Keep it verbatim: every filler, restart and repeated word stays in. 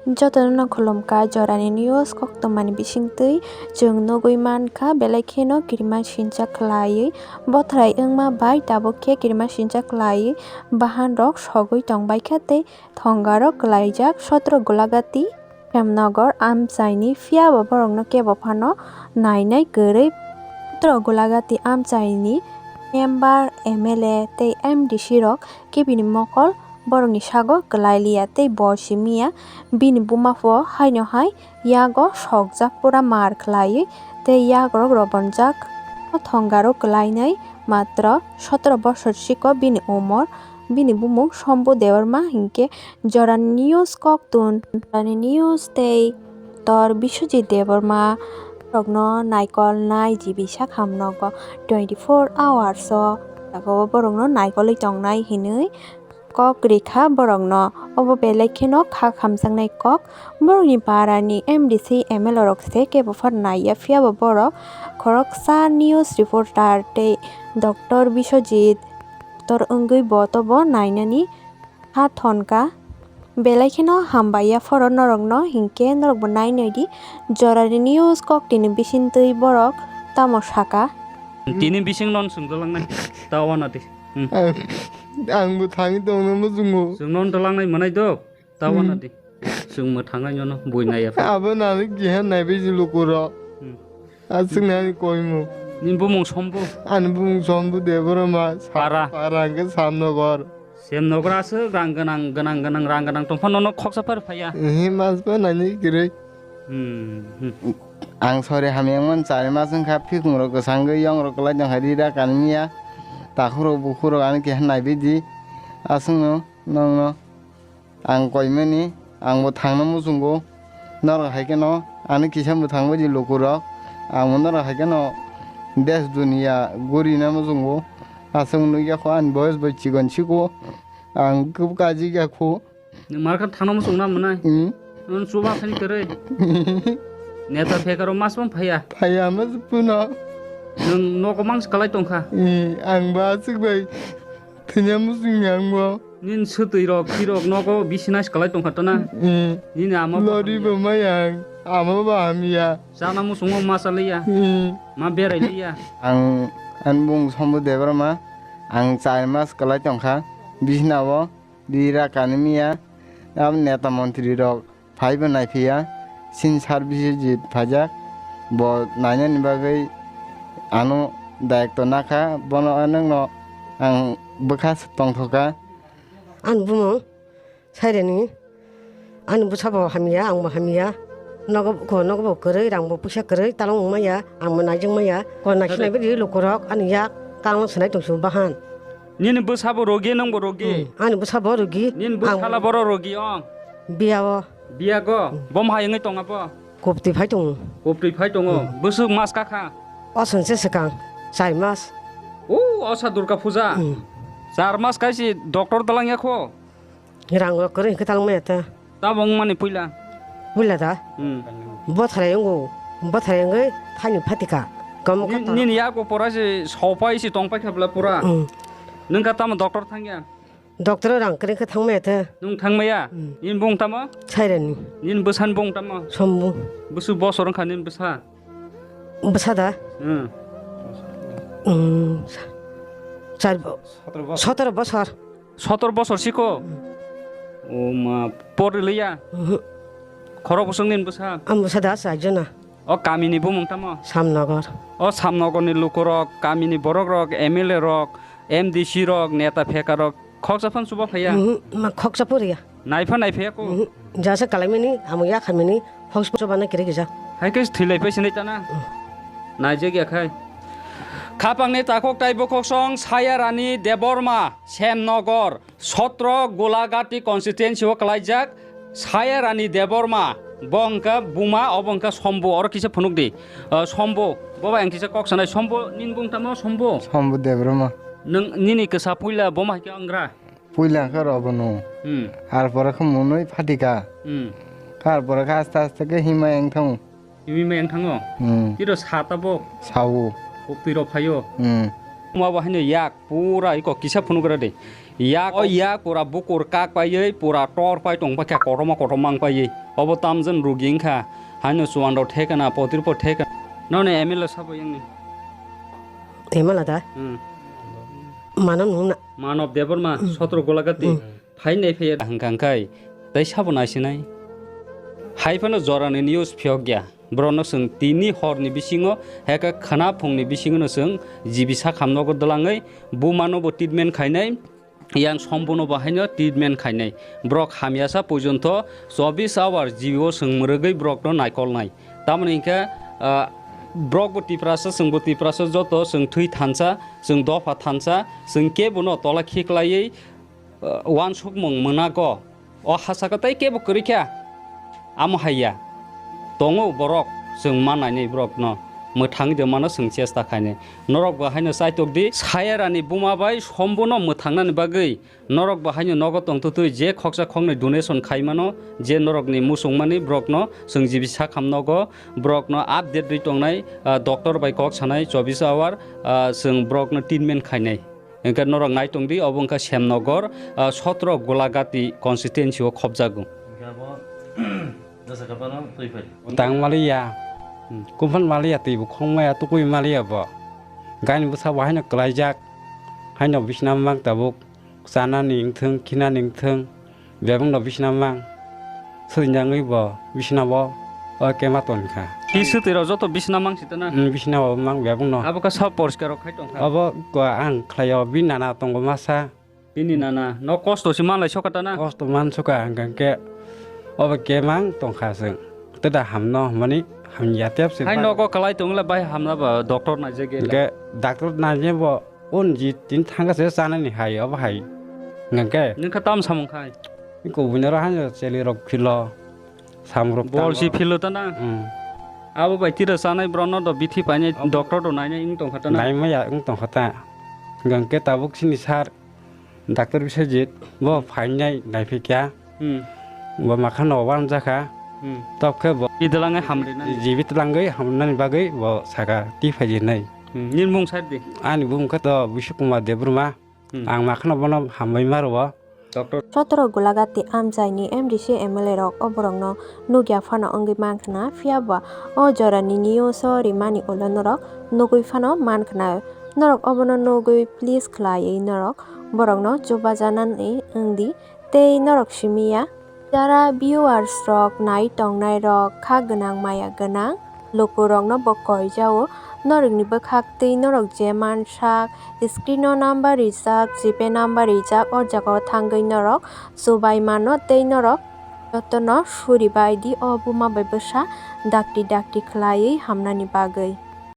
Jotono khulumkha, jorani news koktwmani bisingtwi chwng nugwi mankha, belai kheno kirima sincha khlaiwi bothrai wngma bai tabuk khe kirima sincha khlaiwi bahanrok sogwi tongbaikha tei thongarok kwlaijak sotro Golagati, Khemnogor amchaini, phiyaba borokno kebo phano nainai kwrwi. Sotro Golagati amchaini member, M L A tei M D C rok khe bini mokol borokni sago kwlai liya tei bo simi ya. Bini buma pho haino hai yago sokjak, pura mar khlaiwi tei yagrok robonjak. O thongaro kwlainai, matro sotro bosor siko bini umor. Bini bumung Sombu Debbarma hinkhe jorani news koktwma, jorani news tei tor Biswajit Debbarma rokno naikol nai jibi sak hamnogo twenty four hours o jaga o borokno naikolwi tongnai hinwi kok rikha borokno. Obo belai kheno kha khamjaknai kok. Borokni parani M D C, M L A rok se kebo phano naiya, phiyaba borok khoroksa news reporter tei doctor Biswajit doctor wngwi bo tobo nainani ha thonka. Belai kheno hambai ya phoro norokno, hinkhe norokbo nainai di. Jorani news koktwini bisingtwi borok tamo saka. Tini bising non swng dolangnai ta wana di. Hmm. Ang, ang bo thangwi tongno muchungo. Chwng non dolangnai manai do ta wana di. Chwng mwthangnai nono bui nai ya. Abo nani kiha nai biji lukurok. Hmm. Aswk nani koimu. Ni bumung Sombu. Ani bumung Sombu Debbarma. Para. Para hwnkhe Samnogor. Semnogor aswk rang gwnang, gwnang, gwnang, rang gwnang tongphano no khoksa phar phaiya. Ehe, mas ba nani kwrwi. Hmm, hmm. Ang sori hamya wngmani chari mas wngkha, phikungrok kwchangwi yongrok kwlai tongkha, ri da kanmiya. Takhukrok bukhukrok ani keha naibaidi. Aswkno nongno ang koimani, angbo thangna muchungo. Norok hai kheno ani kisa mwthang baidi lukurok. Angbo norok hai kheno desh duniya gurina muchungo. Aswk nukya kho ani boyes bai chikon chiko. Ang kub kaji ya kho. Nwng markha thangna muchung na mwnai? Hmm. Nwng chuba khani kwrwi. Neta phekaro mas pon phaiya. Phaiya mas puno. Nwng nogo mangsa kalai tongkha. Hmm, ang ba aswk bai thwina muchung ya ang bo. Nin swtwi rok, tirok nogo bisi nais kalai tongkha tona. Hmm. Nini ama bo lori hamya. Bo maya ang, ama bo hamya. Chana muchungo ma chaliya. Hmm. Ma berai liya. Ang, ang bung Sombu Debbarma, ang char mas kalai tongkha. Bisna o. Di rakani miya, abo neta montri rok phaibo naiphiya, sin service jit phaijak, bo nainani bagwi ano dayokto nakha, bono anwngno ang bwkha tongthokha. Ani bumung Saireni, ani bwsabo hamya, angbo hamya, nogo, nogo bo kwrwi, rangbo puisa kwrwi, talong wngmaya, angbo naijwkmaya, ko naisinai bidi lukurok ani yak talong swnai tongsibo bahan. Nini bwsabo rogi, nwngbo rogi? Hmm, ani bwsabo rogi. Nini bwsala boro rogi ong? Biya o. Biya go? Hmm. Bom hai wngwi tong abo? Koptwi phai tongo. Koptwi phai tongo? Hmm. Bwswk mas kakha? Osonse swkang, char mas. O, osa Durga puja? Hmm. Char mas kaisi doctor dalang yakho? Rang rok kwrwi hwnkhe talong maya ta. Tamo wngmani puila? Puila da? Hmm. Bothrai wngo, bothrai wngwi thaini phatika. Kom Ni-, kha ta. Nini yago pora se sopai se tongpai kha bwla pura. Hmm. Nwng kha tamo doctor thangya? Doctor rang kwrwi khe thangmaya ta. Nwng thangmaya? Hmm. Nini bung tamo? Sairani. Nini bwsani bung tamo? Sombu. Bwswk bosor wngkha nini bwsa? Bwsa da? Hmm. Hmm. Char bo-, sotoro bosor. Sotoro bosor. Sotoro bosor siko? Hmm. O ma, por rwliya? Mhm. Khorok bwswk nini bwsa? Ang bwsa da char jona. O kamini bumung tamo? Samnogor. O Samnogorni lukurok, kamini borokrok, M L A rok, M D C rok, neta phekarok, khoksa phano chuba phaiya? Mhm, ma khoksa phuriya. Naipha naiphiya ko? Mhm. Jasa kalaimani, amo ya khamani, hoksa chuba na kiri kisa. Hai khe thwilai phai sinai tana? Mhm. Naijak ya khai. Khapangni takhok tai bokhoksong Sayarani Debbarma, Semnogor, Sotro Golagati constituency o kalaijak Sayarani Debbarma, bo hwnkha buma, obo hwnkha Sombu, oro kisa phunuk di. Ah, Sombu, bo bai ang kisa kok sanai. Sombu, nini bung tamo Sombu? Sombu Debbarma. Nwng nini kwsa puila boma hai khe wngra? Puila khe robo no. Hmm. Ar pore khe munui phatika. Hmm. Ar pore khe aste aste khe himai wng thango. Himai wng thango? Hmm. Tiro sa tabok? Sao. Koktwi rok phaio? Hmm. Buma bo haino yak pura iko kisa phunugra de. Yak o yak pura bukur kak paiwi pura tor pai tong paikha, kotorma kotorma wng paiwi. Obo tamjani rugi wngkha. Haino chuwando thekana, potirpo thekana. Noni M L A sabo yangni? Emala da? Hmm. Mano nuna. Manob Debbarma, Hmm. Sotro Golagati. Hmm. Phainai phaiya hwnkha hwnkhe, tei sabo naisinai. Hai phano jorani news phiyokya. Borokno chwng tini horni bisingo, heka khwna phungni bisingono chwng G B sak hamnogo dwlangwi bumano bo treatment khainai, yang Sombuno bo haino treatment khainai. Borok hamyasa pojonto chobbish hour G B o chwng mwrwgwi borokno naikolnai. Tamoni hinkhe, ah, borok bo Tiprasa, chwng bo Tiprasa, joto chwng thwi thansa, chwng dopha thansa, chwng kebono tola khiklaiwi, ah, uansukmung mwnago. O hasaka tei kebo kwrwi kha. Amo hai ya. Tongo borok, chwng ma nainai borokno. Mwthangwi de mano chwng chesta khainai. Norok bo haino chaitok di. Sayarani buma bai Sombuno mwthangnani bagwi norok bo haino nogo tongtwtwi je khoksa khoknwi donation khai mano, je norokni muchungmani borokno chwng G B sak hamnogo, borokno update rwi tongnai, ah, doctor bai kok sanai chobbish hour, ah, chwng borokno treatment khainai. Hwnkhe norok nai tong di, obo wngkha Semnogor, ah, Sotro Golagati constituency o khopjago. Hwnkhe abo jesa khe bono twi phai. Tang maliya, hmm, kuphal maliya, twi bo khong maya, tukui maliya bo. Gani bwsa bo haino kwlaijak, haino bisna mang tabuk, chanani wngthwng, khinani wngthwng. Bebak no bisna mang. Swtwi nangwi bo bisna o, o kema ton kha. Hi swtwi rok joto bisna mang sita na? Hmm, bisna o mang bebak no. Abo kha sab poriskar rok khai tong kha. Abo ko ang khlai o, bini nana tongo masa. Bini nana, no kosto si manlai soka ta na? Kosto man soka hwnkha khe obo kemang tong kha chwng. Tei da hamno hwnmani hamya tep se. Hai nogo kwlai tong le bai hamna ba doctor naijak gela. Hwnkhe doctor naijak bo. Un ji tin thangka se chanani hai, obo hai. Hwnkhe. Nwng kha tam samung khai? Kubui no rahan cheli rok philo. Samung rok bol si philo ta na? Hmm. Abo bai tira chanai borok no do bithi painai, doctor do nainai wng tong kha ta na? Naimaya wng tong kha ta. Hwnkhe tabuk sini sir, doctor Biswajit, bo phainai naiphikya. Hmm. Bo makhano wanjakha. Hmm. Tok khe bo Idwlangwi hamrinani. Jibit langwi hamnani bagwi bo saka ti phaijinai. Hmm. Nini mung side di? Ani bumung khe to Bishu Kumar Debbarma. Hmm. Ang makhano bono hambai ma rwo. Doctor. Sotro Golagati amchaini M D C M L A rok o borokno nukya phano wngwi mankha na, phiya ba o jorani news o rimani ulo norok nugwi phano mankha na. Norok obono nugwi please khlaiwi norok borokno chubajanani wngdi. Tei norok simi ya? Jara viewers rok, nai tongnai rok, kha gwnang, maya gwnang luku rokno bo koi jao. Norokni bwkhak twi norok je mansak, screen o number rijak, G Pay number rijak, o jaga o thangwi norok chubai mano tei norok jotono suri bai di o buma bai bwsa dakti dakti khlaiwi hamnani bagwi.